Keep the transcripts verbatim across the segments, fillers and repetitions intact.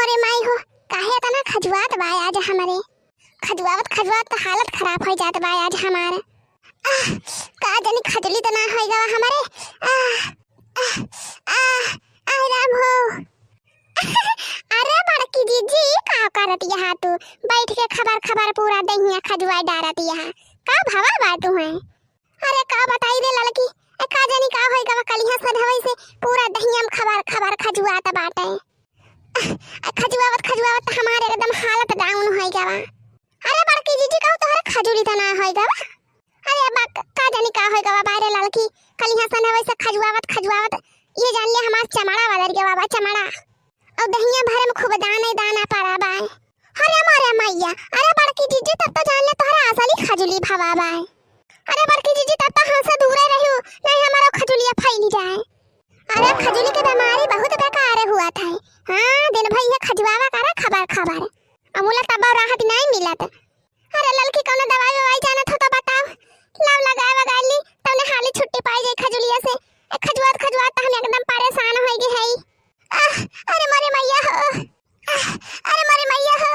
अरे माई हो, काहे इतना खजुआत बा आज हमरे? खजुआवत खजुआवत त हालत खराब होइ जात बा आज हमार। आह, का जानी खजुली त ना होइ गवा हमरे। आह, आह, आह, आह राम हो। अरे बड़की जीजी, का करत यहाँ तू? बैठ के खबर खबर पूरा दहिया खजुआ डारत यहाँ। का भवा बा तू है? अरे का बताई रे ललकी, ए का जानी का होइ गवा, कलिहा सधवई से पूरा दहिया में खबर खबर खजुआत बाटे। आ खजुआवत खजुआवत त हमार एकदम हालत down होइ गवा। अरे बड़की जीजी, कहू तोहरे खजुली त ना होइ गवा? अरे अब का, का जानी का होइ गवा बा रे ललकी, कलिहा सधवई से खजुआवत खजुआवत ये जान ले हमार चमड़ा वदर गवा बा, चमड़ा। अउ दहिया भरे में खूब दाना दाना पड़ा बा। अरे मोरे मैया, अरे बड़की जीजी, तब तो जान ले तोहरा असली खजुली भवा बा। अरे बड़की जीजी, तब तो हमसे दूरे रहियो, नहीं हमारा खजुलिया फैल जाए। अरे खजुली के बीमारी बहुत बेकार हुआ था। हाँ, दिन भर ये खजुआवा करे खबर खबर। अमूला तब राहत नहीं मिलत। अरे ललकी, कौनो दवाई ववाई जानत हो तो बताओ, लाव लगाए वगाए ली, तौने हाली छुट्टी पाई जाई खजुलिया से। ए खजुआत खजुआत त हम एकदम परेशान होइ गए हई। आह, अरे मोरे मैया हो। आह, अरे मोरे मैया हो।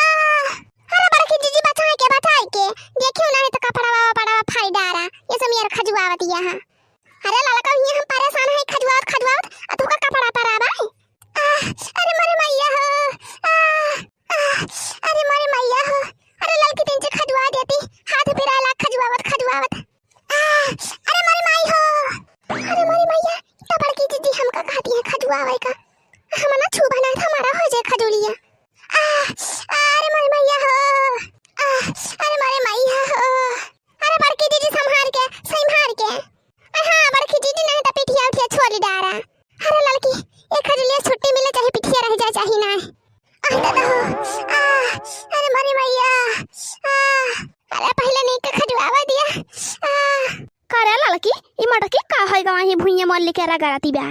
आह, अरे बड़की जीजी, बचाए के, बचाए के। देखियो ना, नहीं तो कपड़ा वपड़ा फाड़ डारा। ये सब मेर खजुआवत यहाँ। अरे ललका, हियाँ हम परेशान है खजुआवत खजुआवत, आ तू का कपड़ा पर आवा है? आह, अरे मोरे मैया हो। आह, आह, अरे मोरे मैया हो। अरे ललकी, तीन से खजुआ देती, हाथ पिराला खजुआवत खजुआवत। आह, अरे मोरे माई हो। अरे मोरे मैया, इतना बड़की जीजी हमका कहती है खजुआवे का। हम ना छू बना था, हमारा हो जाए खजुलिया। आह, अरे मोरे मैया हो। आह, अरे मोरे मैया हो। अरे बड़की जीजी, संभार के, संभार के। अरे हाँ, बड़की जीजी, नहीं तो पिठिया उठिया छोली डारा। अरे ललकी, एक खजुलिया छुट्टी मिले, चाहे पिठिया रह जाए, चाहे ना। आह, दादा हो। आह, अरे मोरे मैया। आह, अरे पहले नहीं के खजुआवा दिया। आह। का रे ललकी, ई मटकी का होइ गवा ही भुइयां मोल लेके रगड़ती बा?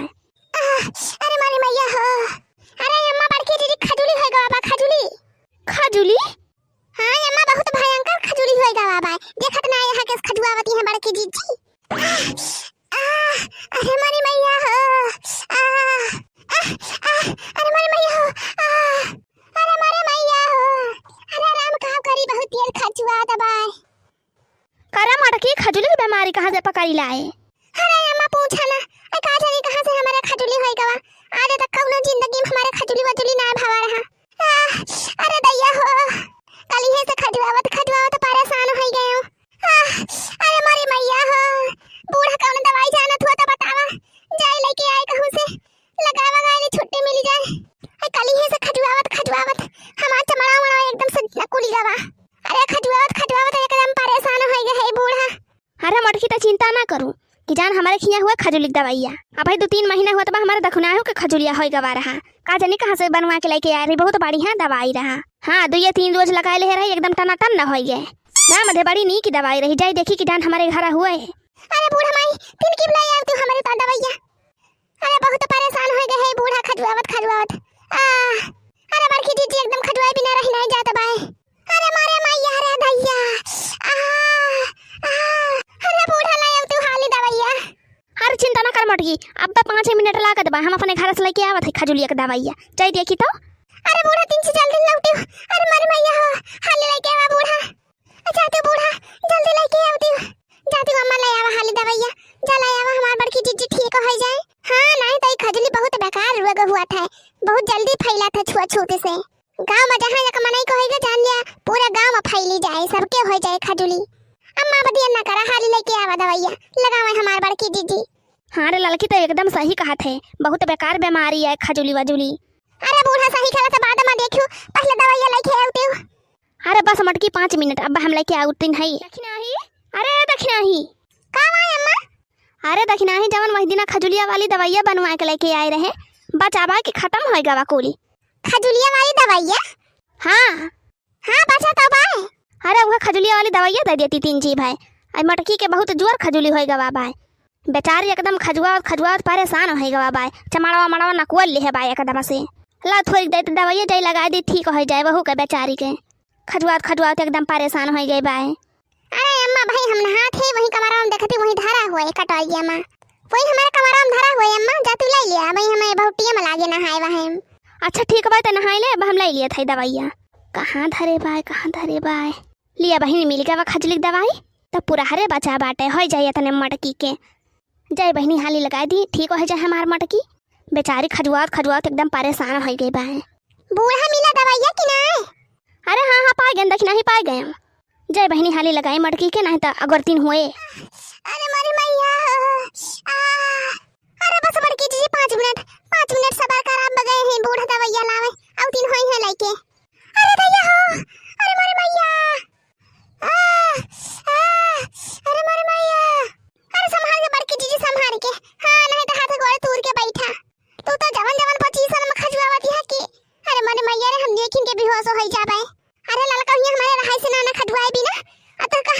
आह, अरे मोरे मैया हो। अरे अम्मा, बड़की जीजी, खजुली होइ गवा बा, खजुली। खजुली? हाँ अम्मा, बहुत भयंकर खजुली होइ गवा बा। देखत ना यहाँ के खजुआवती हैं बड़की जीजी। आह, आह, अरे मोरे मैया हो। आह, आह, आह, अरे मोरे मैया हो। आह, अरे मोरे मैया हो। अरे राम, का करी, बहुत तेज खजुआत बा। का रे मटकी, खजुली के बीमारी कहाँ से पकड़ी लाए? अरे अम्मा, पूछा ना, ए का जानी कहाँ से हमारे खजुली होइ गवा। आज तक कौनो जिंदगी में हमारे खजुली वजुली ना भवा रहा। आह, अरे दैया हो, कलिहे से खजुआवत खजुआवत परेशान होइ गए हूँ। आह, अरे मोरे मैया हो, बूढ़ा कौन दवाई जानत हुआ तो बतावा, जाए लेके आए कहूँ से, लगावा गाए छुट्टी मिली जाए। ए कलिहे से खजुआवत खजुआवत हमार चमड़ा उमड़ा एकदम से कुली गवा। अरे खजुआवत खजुआवत एकदम परेशान होइ गए है बूढ़ा। अरे मटकी, त चिंता ना करू कि जान हमरे खिया हुआ खजुली के दवाइया। अब भाई दो तीन महीना हुआ तब हमारे दखुनाहू के खजुलिया होइ गवा रहा। का जानी कहाँ से बनवा के लेके आए रही, बहुत बढ़िया दवाई रहा। हाँ, दुइये तीन रोज लगाए ले रही, एकदम टनाटन न होइ गए। ना मधे बड़ी नीक दवाई रही, जाई देखी कि जान हमारे घर हुआ है। अरे बूढ़ा माई, तीन की बुलाई आए तू हमारे तो दवाइया। अरे बहुत परेशान होइ गए है बूढ़ा खजुआवत खजुआवत। आह, अरे बड़की जीजी एकदम खजुआए बिना रही नहीं जात बाए। अरे मोरे मैया रे दैया। आह, आह, अरे बूढ़ा लाई आव तू हाली दवाइया। अरे चिंता ना कर मटकी, अब तो पाँच मिनट लागत बा, हम अपने घर से लेके आवत है खजुलिया के दवाइया। जाई देखी तो। अरे बूढ़ा तीन से जल्दी लौटियो। अरे मोरे मैया हो, हाली लेके आवा बूढ़ा। अच्छा तू बूढ़ा, जल्दी लेके आव तू। जा तू अम्मा ले आवा हाली दवाइया। जा ले आवा, हमार बड़की जीजी ठीक होइ जाए। हाँ, नहीं तो ई खजुली बहुत बेकार रोग हुआ था, बहुत जल्दी फैला था छुआछूत से। गाँव में जहाँ एक मनई को होइगा जान लिया, पूरा गाँव में फैली जाए, सबके होइ जाए खजुली। अम्मा बदिया ना करा, हाली लेके आवा दवाइया, लगावे हमार बड़की जीजी। हाँ रे ललकी, तो एकदम सही कहत है, बहुत बेकार बीमारी है खजुली वजुली। अरे बूढ़ा सही कहला तो बाद में देखियो, पहले दवाइया लेके आव तू। अरे बस मटकी पाँच मिनट, अब हम लेके आउतिन हई। दखिनाही, अरे दखिनाही। का बा अम्मा? अरे दखिनाही, जवन वही दिना खजुलिया वाली दवाइया बनवा के लेके आए रहे, बचावा के खत्म होइ गवा कुली। खजुलिया वाली दवाइया? हाँ। हाँ, बचा तो बाय। अरे उहे खजुलिया वाली दवाइया दे देती तीन जी भाई। आई मटकी के बहुत जोर खजुली होइ गवा बाय। बेचारी एकदम खजुआवत खजुआवत परेशान होइ गवा बाय, चमड़वा मड़वा नकुअल लिहे बाय एकदम से। ला थोड़ी देर दवाइया जाई लगाई दी, ठीक होइ जाए वहू के बेचारी के। खजुआवत खजुआवत एकदम परेशान होइ गई बाय। अरे अम्मा भाई, हम नहात है, वही कमरा में देखती, वही धरा हुआ है कटोरिया में, वही हमारे कमरा में धरा हुआ है अम्मा, जा तू ले लिया, वही हमें बहुटिया में लागे नहाए वहे। अच्छा ठीक बाय, त नहाई ले, अब हम लइ लियत हई दवाइया। कहाँ धरे बाय, कहाँ धरे बाय? लिया बहिनी, मिल गवा खजुली क दवाई, त पूरा हरे बचा बाटे, होइ जाई एतने मटकी के। जाई बहिनी, हाली लगाई दी, ठीक होइ जाए हमार मटकी। बेचारी खजुआत खजुआत एकदम परेशान होइ गई बाय। बूढ़ा, मिला दवाइया कि नाय? अरे हाँ हाँ, पाइ गए, देखी नाही पाइ गए। जाई बहिनी, हाली लगाई मटकी के, नाही त अगरतीन हुए। अरे मोरी मैया, आ, अरे बस बड़की जीजी, पाँच मिनट, पाँच मिनट सबर कर, अब गए हैं बूढ़ा दवाइया लावे, अउतीन होई है लइके। अरे दैया हो, अरे मोरी मैया, आ, आ, अरे मोरी मैया, अरे संभार के बड़की जीजी, संभार के, हाँ, नाही त हाथ गोड़ तूर के बैठा। तू तो जवन जवन पच्चीस में खजुआवत है कि, अरे मोरी मैया रे, हम देखिन के बेहोश होइ जाबे। अरे ललका, हियाँ हमारे रहाई से ना, ना खजुआए बिना, आ तो का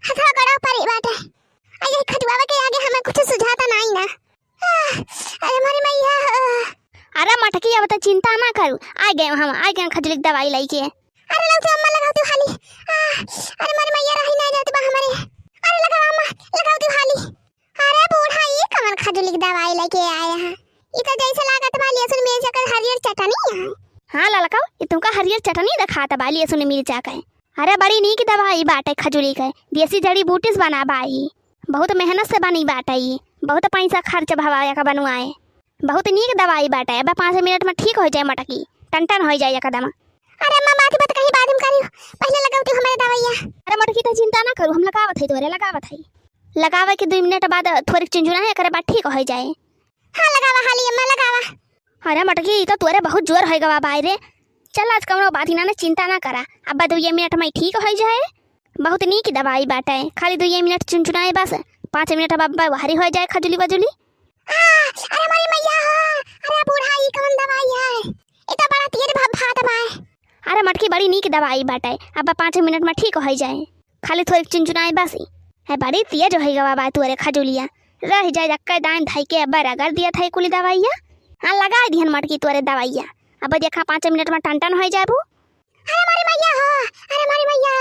हथवा गड़ा परी बाटे। आ ये खजुआवे के आगे हमें कुछ सुझाता नाही ना। आह, अरे मोरी मैया, आह। अरे मटकी, अब त चिंता ना करू, आ गए हम, आ गए खजुली क दवाई लइके। अरे लगाओ तू अम्मा, लगाओ तू हाली। आह, अरे मोरी मैया, रही ना जात बा हमारे। अरे लगाओ अम्मा, लगाओ तू हाली। अरे बूढ़ा, ई कवन खजुली क दवाई लइके आए हैं? ई त जैसे लागत बा लहसुन मिर्चा के हरियर चटनी है। हाँ ललका, ई तुमका हरियर चटनी देखात बा लहसुन मिर्चा के। अरे बड़ी नीक दवाई बाटे खजुली के, देसी जड़ी बूटी से बना बा ई। बहुत मेहनत से बनी बाटे ई, बहुत पैसा खर्च भवा एका बनवाए। बहुत नीक दवाई बाटे, अब पाँच मिनट में ठीक होइ जाए मटकी, टन टन होइ जाए एकदम। अरे अम्मा, बात बात कहीं बाद में करियो, पहिले लगाओ तू हमारे दवाइया। अरे मटकी त चिंता ना करू, हम लगावत है तोरे, लगावत है। लगावे के दुई मिनट बाद थोड़ी चुनचुना है, एकरे बाद ठीक होइ जाए। हाँ लगावा हाली अम्मा, लगावा। अरे मटकी, ई तो तोरे बहुत जोर होइ गवा बाय रे। चल आज कउनो बात ही ना, ना चिंता ना करा, अब दुइये मिनट में ठीक होइ जाए। बहुत नीक दवाई बाटे, खाली दुइये मिनट चुनचुनाए बस, पाँच मिनट अब बाहरी होइ जाए खजुली वजुली। आ, अरे मोरी मैया हो, अरे बूढ़ा, ई कवन दवाई है? ई तो बड़ा तेज भभात बाय। अरे मटकी, बड़ी नीक दवाई बाटे, अब पाँच मिनट में ठीक होइ जाए, खाली थोड़ी चुनचुनाए बस। है बड़ी तेज होइ गवा बाय तोरे खजुलिया, रह जाए अक्का दाइन धई के अब रगड़ दिया था कुली दवाइया। हाँ लगाई दिहन मटकी तोरे दवाइया, अब देखा पाँच मिनट में टन टन होइ जाबू। अरे मोरी मैया हो, अरे मोरी मैया,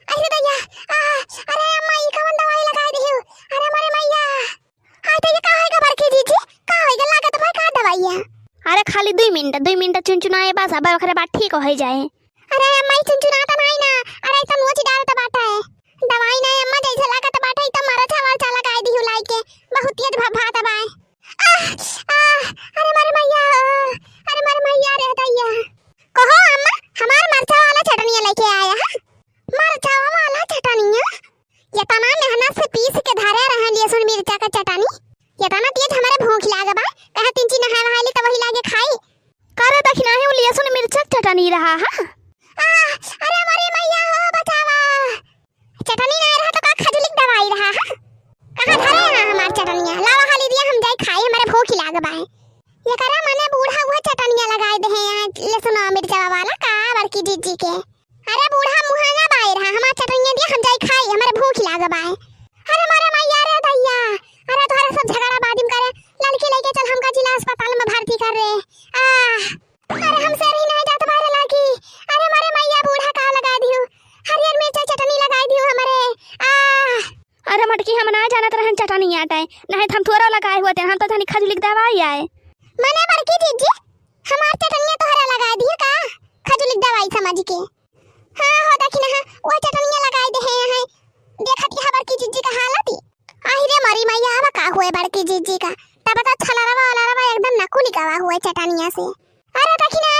अरे दैया, आ, अरे अम्मा, ई कवन दवाई लगाई दिहू? अरे मोरी मैया, हाय दैया, का होइगा बड़की जीजी? का होइगा? लागत बा का दवाइया? अरे खाली दुई मिनट, दुई मिनट चुनचुनाए बस, अब ओकरे बाद ठीक होइ जाए। अरे अम्मा, ई चुनचुनाता नाही ना, अरे ई त नोच डालत बाटे। दवाई ना अम्मा, जैसे लागत बाटे ई त मरचा वरचा लगाई दिहू लाइके, बहुत तेज भभात बाय। आह, आह, अरे मोरी मैया, अरे मोरी मैया रे दैया। कहो अम्मा, हमार मरचा वाला चटनिया लइके आया है। मरचा वाला चटनिया? एतना मेहनत से पीस के धरे रहे लहसुन मिर्चा का चटनी, एतना तेज हमारे भूख लाग बा, कहे तीन चीज नहाए वहाए ली त वही लागे खाई। करे दखिनाही उ लहसुन मिर्चा के चटनी रहा है। आह, अरे मोरी मैया हो, बचावा। चटनी ना रहा तो का खजुली के दवाई रहा है? कहाँ धरे रहा हमार चटनिया? लावा हाली दिया, हम जाई खाई, हमारे भूख लाग बा है। ये करा मने बूढ़ा हुआ चटनिया लगाए दे हैं यहाँ लहसुन मिर्चा वाला का बड़की जीजी के। अरे बूढ़ा मुहाना बाई रहा, हमार चटनिया दिया, हम जाई खाई, हमारे भूख लाग बा है। अरे मोरे मैया रे दैया, अरे तोहरा सब झगड़ा बादिम करे, लड़की लेके चल हमका जिला अस्पताल में भर्ती कर रे। आह, अरे हमसे रही नहीं जात बारे लड़की। अरे मोरे मैया बूढ़ा का लगा दियो, हरियर मिर्चा चटनी लगाई दियो हमरे। आह, अरे मटकी, हम ना जानत रहन चटनी आटे, नहीं त हम थोड़ा लगाए होते, हम तो धनी खजुली के दवाई आए। मने बड़की जीजी, हमार चटनिया तोहरा लगा दियो का? खजुली के दवाई समझ के। हाँ हो, देखी ना, हाँ, वो चटनिया लगाई दे हैं, हैं। देखत ही बड़की जीजी का हालत ही। आहि रे मोरी मैया, अब का हुए बड़की जीजी का? तब तो छलरवा ओलरवा एकदम नकुली गवा हुए चटनिया से। अरे देखी ना,